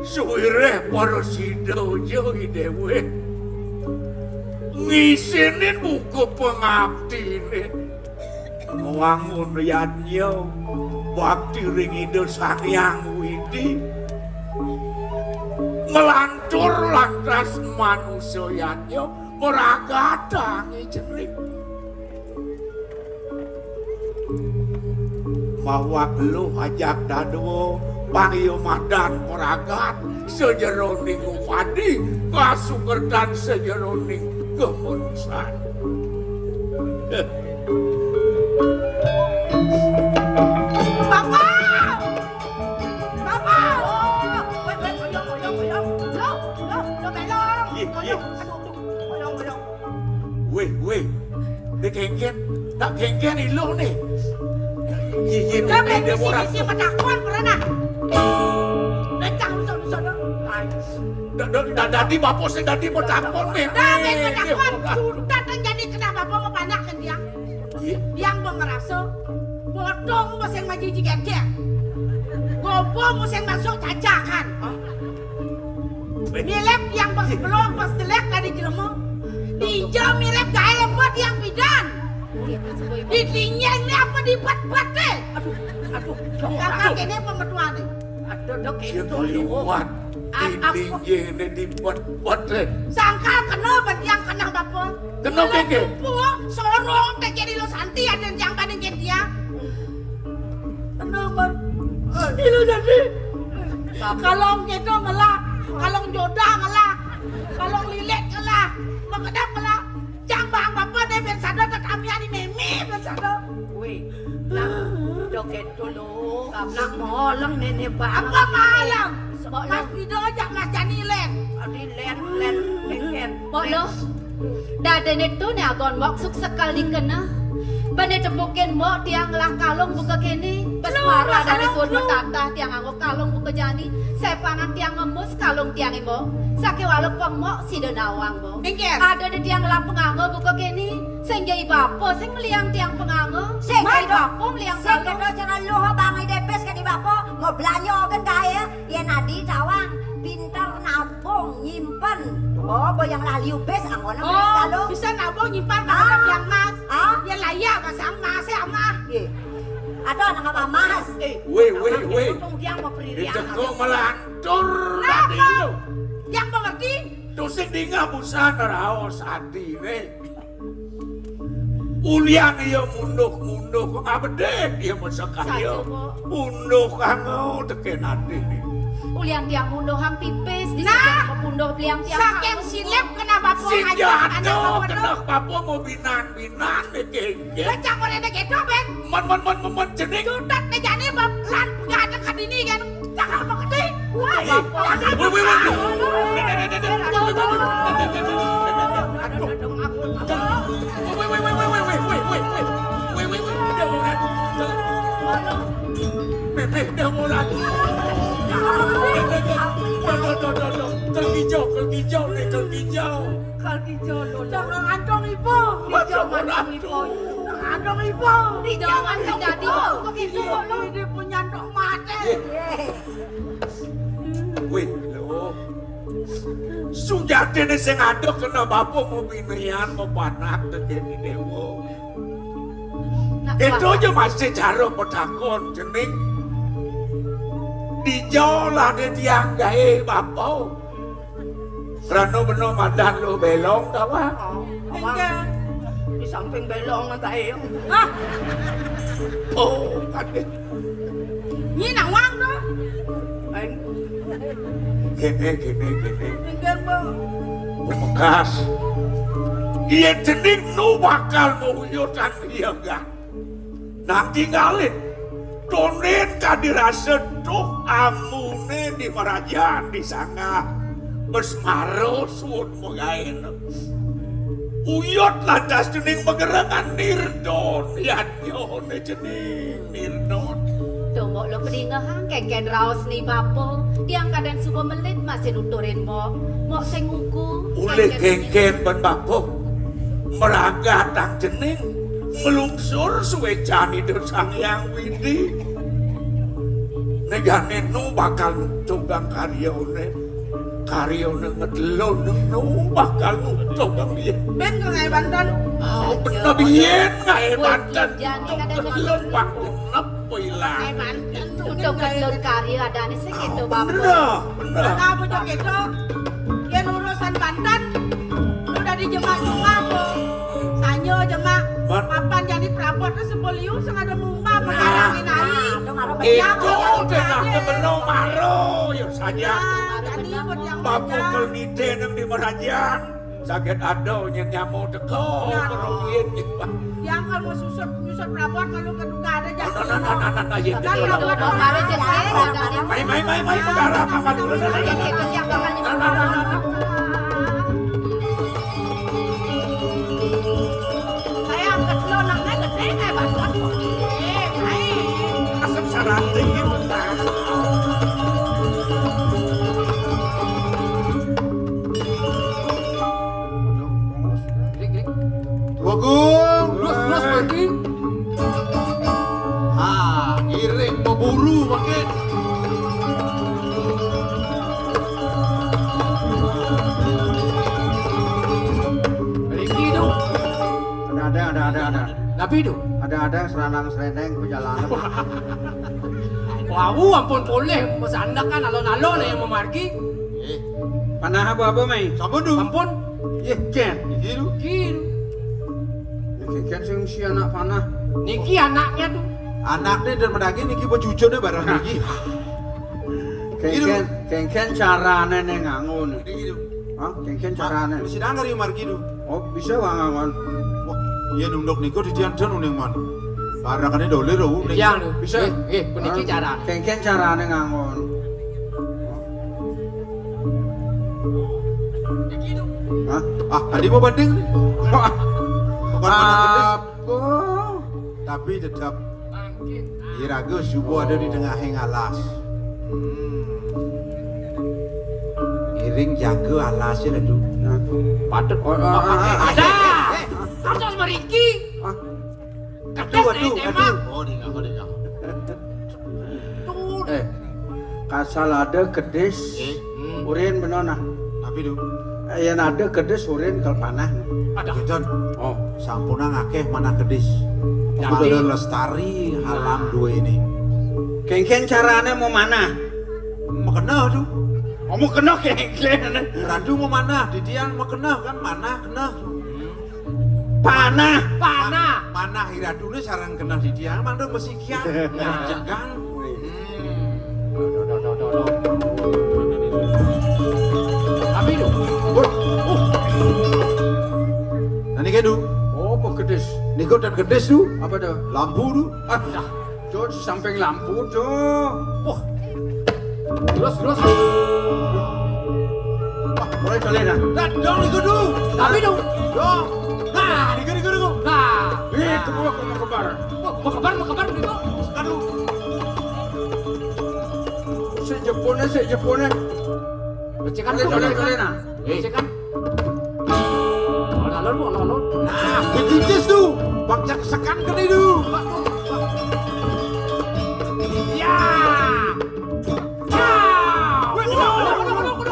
Suwireh para sida ja dhewe ngisinin buka pangabdine. Ngwangun yadnya bakti ring Ida Sang Hyang Widi. Nglantur lantas manusa yadnya maragatang i cening. Mawak luh ajak dadua, pang iya madan pragat, sajeroning upadi, kasukertan sajeroning kemensan. Bapak! Bapak! Oh, weh, weh, boyong, boyong, boyong. Loh, loh, loh, belong. Ih, boyong. Ih. Aduh, aduh, boyong, boyong. Weh, weh. Dek kengken, tak kengken iluh nih. Iya, iya, tapi dia misi-misi metakon pernah. Lencang lu sono, sono. Ay. Da-, da-, da-, dadi bapak sing dadi metakon nih. Dah, ben metakon. Sudah terjadi kenapa bapak mau panak kan dia? Iya. Yang mau ngerasa bodong mau sing maju jigegek. Gopo mau sing masuk cacakan. Hah? Mirip yang pas belum pas jelek tadi jelema. Dija mirip gaé apa tiang pidan. Di tinjeng ni apa di bet-bet deh. Aduh, aduh, kakak aduh. Ini pemetuan nih. Aduh, dok, itu liwat. Di tinjeng ni di bet-bet deh. Sangkal kena bet yang kena bapa. Kena keke. Sorong teh jadi lo santi ada yang bandingin dia. Kenapa? Ilo jadi. Kalong kita ngelak, kalong jodah ngelak, kalong lilit ngelak, makedap ngelak. Jang bang bapa deh ben sada tetamian ni meme ben sada. Weh, nak joget dulu. Nak moleng nenek bang. Apa malam? Mas Pido ajak Mas Jani len. Adi len, len, len. Mbok lo. Dadene to ne agon mbok suk sekal dikena. Bane tepukin mbok tiang ngelah kalung buka kene. Bes mara dane suud metatah tiang nganggo kalung buka jani. Sepangan tiang ngemus kalung tiang mbok. Sake wala pong mbok sida nawang mbok. Ada de tiang ngelah penganggo buka kene. Sing jai bapa sing meliang tiang penganggo. Sing jai bapa meliang kalung. Sing kena cara luh bangai depes kene bapa. Mau belanja ogen gae. Yen adi tawang pinter nabung nyimpen. Oh, boyang lali ubes angon. Oh, bisa nabung nyimpen kadang yang mas. Ah? Yen laya pasang mas ya amah. Ada nang apa mas? Eh, weh, weh, weh. Untung dia mau peririan. Dicekok melantur tadi lo. Yang mengerti? Tusing dingah busan raos atine. Ulian iya munduh-munduh, kok ngabedek iya mesekaya. Saja, Mbok. Munduh kanggo teken ati. Ulian tiang munduh hang pipis, di saking pepunduh beliang tiang. Saking silep kena bapa. Si aja jatuh anak bapa kena bapa mau binan-binan nih, kengkeng. Lecak mereka gitu, Ben. Men, men, men, men, men, jening. Jutat mejane, Bab, lan pegadek kadini kan. Cakar mengerti. Wah, woi, woi, woi. Woi, woi, woi. Dia orang. Meh, meh, dia orang. Kel kijau, kel kijau nih, kel kijau. Kel kijau lo. Jangan antong ibu. Kijau antong ibu. Antong ibu. Kijau antong ibu. Kok gitu kok lo? Ini punya antong mate. Dene sing ada kena bapa mabinian, mapanak, tekeni dewa. Nak itu wah. Aja masih cara petakon, cening. Dija lah dia tiang gawe bapa. Krana bena madan lu belong ta, Wak? Oh, Wak. Di samping belong ta, ya. Hah? Oh, kade. Ni nak wang tu. Ai. Kene, kene, kene. Pinggir, Bang. Bekas. Iya, cening nu bakal mauyutan iya, kan? Nang tinggalin. Tonden kadi rasa tuh amune di merajan di sanggah. Bes maro suud magaen. Uyut lantas cening magerengan nirdon. Yadnyone cening nirdon. Tuh, Mbok, lo pedingehang kengken raos ni bapa. Tiang kadang suba melit masih nuturin, Mbok. Mbok sing nguku. Ulih kengken ben bapa. Meragatang cening. Nglungsur suecan Ida Sang Hyang Widi. Negane nu bakal nutugang karyane. Karyane ngedelon nu bakal nutugang biyen. Ben kok ngae banten. Oh, bener biyen ngae banten. Ngedelon bak genep ilang. Ngae banten. Udah ngedelon karya adane sing gitu, Bapak. Bener, bener. Kenapa cok gitu? Yen urusan banten, udah di jemak-jemak kok. Sanyo jemak, papan jani prabot tu sebeliu sing ada mumba mengalangin ai. Itu udah nak belum maro, ya saja. Bapak kelmite nang di merajan. Sakit ada nyen nyamo teko, perungin. Yang kalau susut, susut prabot kalau keduka ada jatuh. Nah, nah, nah, nah, nah, nah, iya, iya. Mai, mai, mai, mai, perkara paman. Nah, nah, nah, nah, nah. Saya angkat lo, nak naik gede, naik banget. Eh, naik. Asam sarante gitu, Pak. Aduh, kongos. Gring, gring. Bagong. Terus, terus, Pak Gring. Ah, ngiring peburu makin. Riki tu. Ada, ada, ada, ada, ada. Tapi tu. Ada, ada, seranang sereneng perjalanan. Wau ampun polih masandak kan alon-alon yang memargi. Eh, panah apa-apa, Mai? Sapa tu? Ampun. Ye, Ken. Iki tu. Iki tu. Ye, Ken sing si anak panah. Niki anaknya tu. Anaknya dan medagi niki pecujune barang niki. Iki tu. Ken, Ken, Ken carane neng ngangun. Iki tu. Hah? Kengken carane. Wis sidang kari margi tu. Oh, bisa, Bang Angon. Wah, iya nunduk niku didian den uning mon. Barakane dolir, oh, uning. Iya, lho. Bisa. Nggih, nggih, puniki carane. Kengken carane ngangon. Hah? Ah, tadi mau banding. Bukan mana gendis. Apa? Tapi tetap iraga suba ada di tengahing alas. Hmm. Iring jaga alasnya, Ledu. Patut. Oh, oh, oh, oh. Ada. Eh, eh, eh. Atas meriki. Ah. Aduh, aduh, aduh. Oh, di ngapa, di ngapa? Eh, kasal ada kedis, hmm, urin bena nah. Tapi tu. Eh, yen ada kedis urin kal panah. Ada. Sinten? Oh, sampunang akeh manah kedis. Tapi kepada lestari alam dua ini. Kengken carane mau manah. Makena tu. Oh, makena kengken. Radu mau manah, didian makena kan manah kena. Panah. Panah. Manah iradune sareng kena didian, mandung mesikian. Ngajegang. Hmm. Tapi tu. Woi. Uh. Nah, niki, Du. Oh, apa kedis? Niku dan kedis, Du. Apa tu? Lampu, Du. Ah, dah. Jod samping lampu, Jod. Wah. Terus, terus. Wah, mulai colek dah. Dah, dong, itu, Du. Tapi, Du. Dong. Nah, niku, niku, niku. Nah. Itu gua kena kebar. Wah, mau kebar, mau kebar, niku. Aduh. Sik jepone, sik jepone. Becekan, colek, colek, colek, nah. Eh. Becekan. Alon-alon, alon-alon. Nah, bejutis tu. Bang cak sekan kena tu. Ya. Ya. Weh, kuda, kuda, kuda.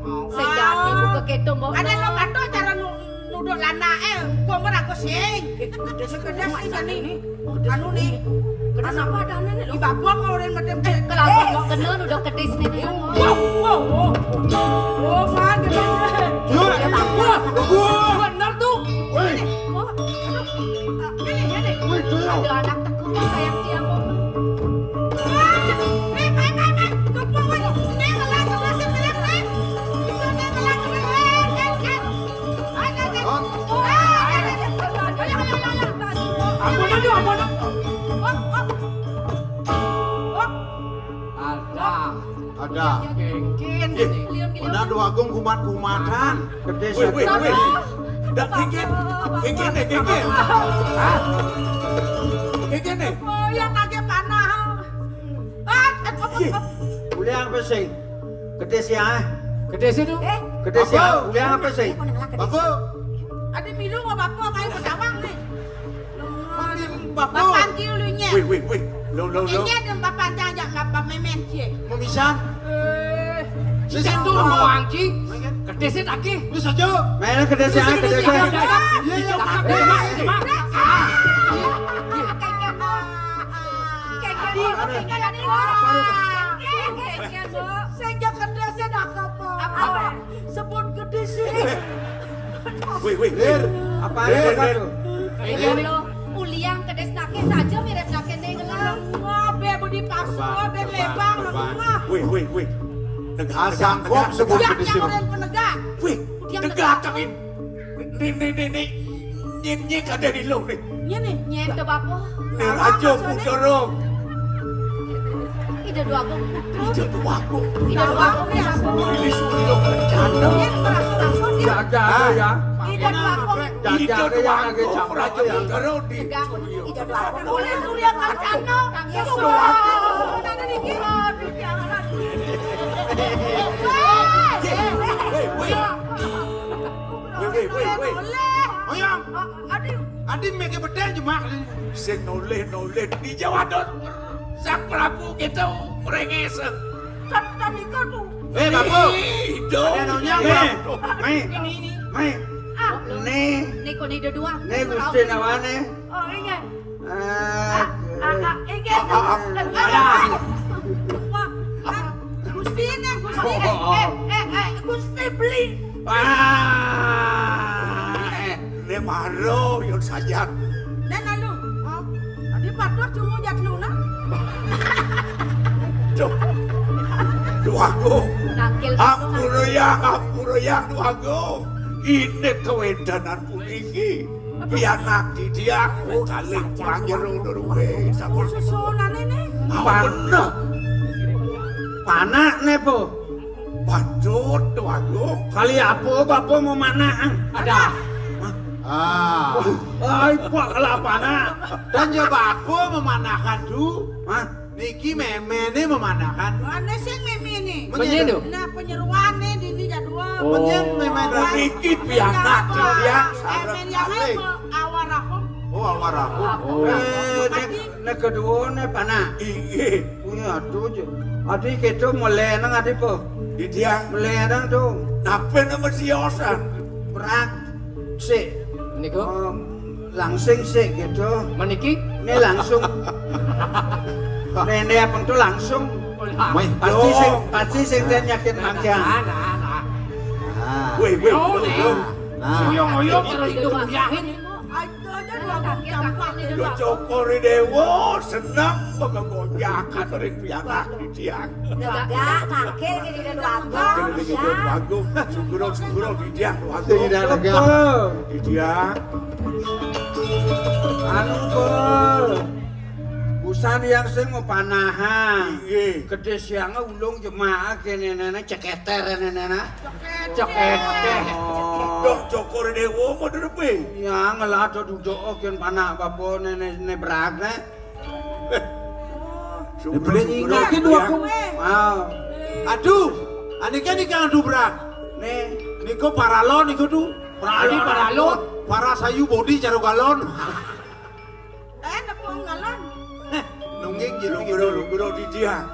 Sing dadi buka kéto, Mbok. Ada lo kato cara nu-, nuduk lanake, kok ora aku sing. Eh, kedes kedes sing jani. Anu nih. Kedes apa adane nih? Di babo kok ora medem. Eh, kalau kok kenal udah kedes nih. Wow, wow, wow. Oh, man, kedes. Yo, ya, Bang. Wah, bener tuh. Woi. Wah, aduh. Ini, ini. Woi, tuh. Ada anak tekuk sayang dia mau. Ampun, aduh, ampun. Ada. Ada. Kéngkén. Ih, mana Déwa Agung kumat-kumatan. Gedé. Wih, wih, wih. Dak kéngkén. Kéngkén deh, kéngkén. Hah? Kéngkén deh. Oh, yang nagih panah. Ah, eh, eh, eh, eh. Boleh apa sih? Gedé sih, ah. Gedé sih tuh. Eh, gedé sih, ah. Boleh apa sih? Bapak. Ada milu sama bapak, kayak pesawang nih. Bapak. Bapak ciu lu nyé. Wih, wih, wih. Lo, lo, lo. Ini ada bapak tanya, bapak memen, cie. Memisan. Eh. Sisi tuh, Bang Ci. Gedé sih lagi. Lu saja. Main gedé sih, ah, gedé sih. Iya, iya. Mak, mak. Sing gedé sih dak apa? Apa? Sebut gedé sih. Wih, wih, wih. Apa? Lir, apa tuh? Ini lo, uliang kedes nake saja mirip nake ning. Ngobe budi pasu, ngobe lebang, ngobe. Wih, wih, wih. Tegak, tegak, tegak. Sebut gedé sih. Wih, tegak, tegak. Nih, nih, nih, nih. Nyén, nyén kadé di lo nih. Nyén nih. Nyén to, Bapak. Nih, aja puterong. Ida Déwa Agung putra. Ida Déwa Agung. Ida Déwa Agung ya. Ini Surya Kencana. Nyén merasa-rasa dia. Jaga ya. Ida Déwa Agung. Ida Déwa Agung, Raja Putra di. Ida Déwa Agung. Boleh Surya Kencana. Ida Déwa Agung. Aduh, jangan. Woi, woi, woi. Woi, woi, woi, woi. Boleh. Oyang. Aduh. Adi meke bedén jemak. Sing nolih-nolih di Jawa Dot. Sang Prabu kita merengis. Kan tadi kan tuh. Eh, Bapak. Itu. Ada nanya, Bapak. Mai. Ini, ini. Mai. Ah. Nih. Nih, kok nih dua. Nih, Gusti nawane. Oh, iya. Eh, ah, ah, ini. Ah, ah, ah. Wah, ah, Gusti ini, Gusti. Oh, oh, oh. Eh, eh, eh, Gusti beli. Ah, eh, ini maro, yun saja. Dan lalu, oh, tadi patuh cuma jat luna. Duh. Duh, aku. Nangkil. Ampura ya, ampura ya, duh, aku. Ini kewendanan puniki. Pianak didiak, oh, kalih pang jero nurwe. Sampun. Susunane ne. Bener. Panak ne, Po. Waduh, waduh. Kali apa, Bapak mau manak? Ada. Hah? Ah. Ai, Pak, kalau apa, nak? Dan ya, Bapak memanakan tu. Hah? Niki méméné memanakan. Ane sing méméné. Menyeru. Menyeru. Nah, penyeruane dini jadwal. Oh. Menyen mémén. Niki pianak ya, sareng kalih. Awarakum. Oh, awarakum. Oh. Eh, nek, nek kedua ne panak. Inggih. Kuwi aduh, Cuk. Adi kéto meleneng adi po. Didiang. Meleneng to. Nape nama siosan? Prak. Sik. Niku? Em, langsing sik gitu. Meniki? Ini langsung. Nenek apa tuh langsung? Wih, pasti sing, dong. Pasti sing dia nyakit mangga. Nah, nah, nah. Ah. Wih, wih, oh, wih, wih. Ngoyo-ngoyo karo iku nguyahin. Aduh, aduh, aduh, aduh, aduh. Cokor Dewa seneng menggoyahkan ring pianak titiang. Negak, kangkil, kiri dan wagung. Kiri dan wagung. Sugro, sugro, titiang, wagung. Tidak negak. Titiang. Anu, Kul. Busan yang sing mau panahan. Inggih. Gedhe siang ulung jemaah kene nene ceketer nene. Ceketer. Dong Cokor Dewa modern kuwi. Ya ngelah do duduk gen panak bapa nene ne berat ne. Sumpah, beli sumpah, nyingkake ya. Dua ku. Wow. Aduh, anike niki anu berat. Ne. Niku paralon niku tuh. Paralon, paralon. Para sayu bodi karo galon. Eh, nepung galon. Nungging gitu, guru, guru, guru, titiang.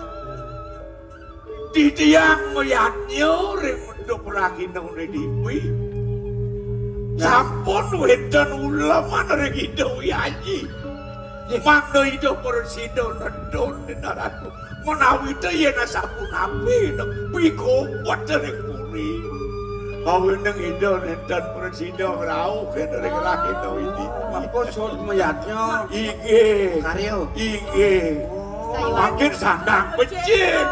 Titiang mayadnya ring menduk rahina ne diwi. Sampun wénten uleman ring Ida Wyayi. Mangda Ida Prasida nedon nenaratu. Menawi ta yen sapunapi pikuwet ring puri. Awining Ida nénten Prasida ngrauh ring rahina iki. Mengko sun mayadnya. Inggih. Karya. Inggih. Mangkin sandang becik.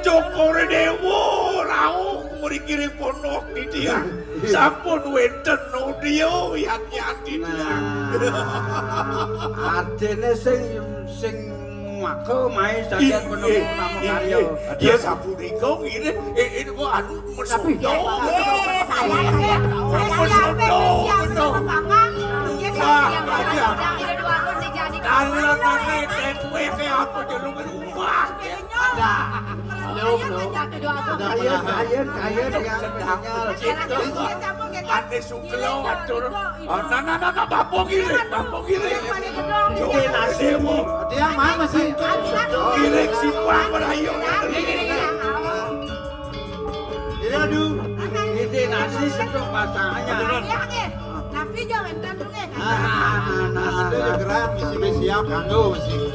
Cokor Dewa rauh mriki ring pondok titiang. Sampun wénten audio yadnyan titiang. Nah, artine sing, sing maka mai sajan penemu nama karya. Dia sapunika ngiring, eh, eh, anu, tapi saya, saya, saya, saya, saya, saya, saya, Kayen, kayen, kayen, kayen. Ayo, ayo, kayen, kayen, yang meninggal. Ane sugelo atur. Oh, nah, nah, nah, nah, bapa ngiring, bapa ngiring. Iki nasibmu. Dia mana sih? Ngiring simpang merayu. Ini aduh. Ini nasi sedok pasangannya. Tapi jangan tentu, eh. Nah, nah, nah, nah, nah, nah, gerak, misi, misi, siap, kanggo, misi.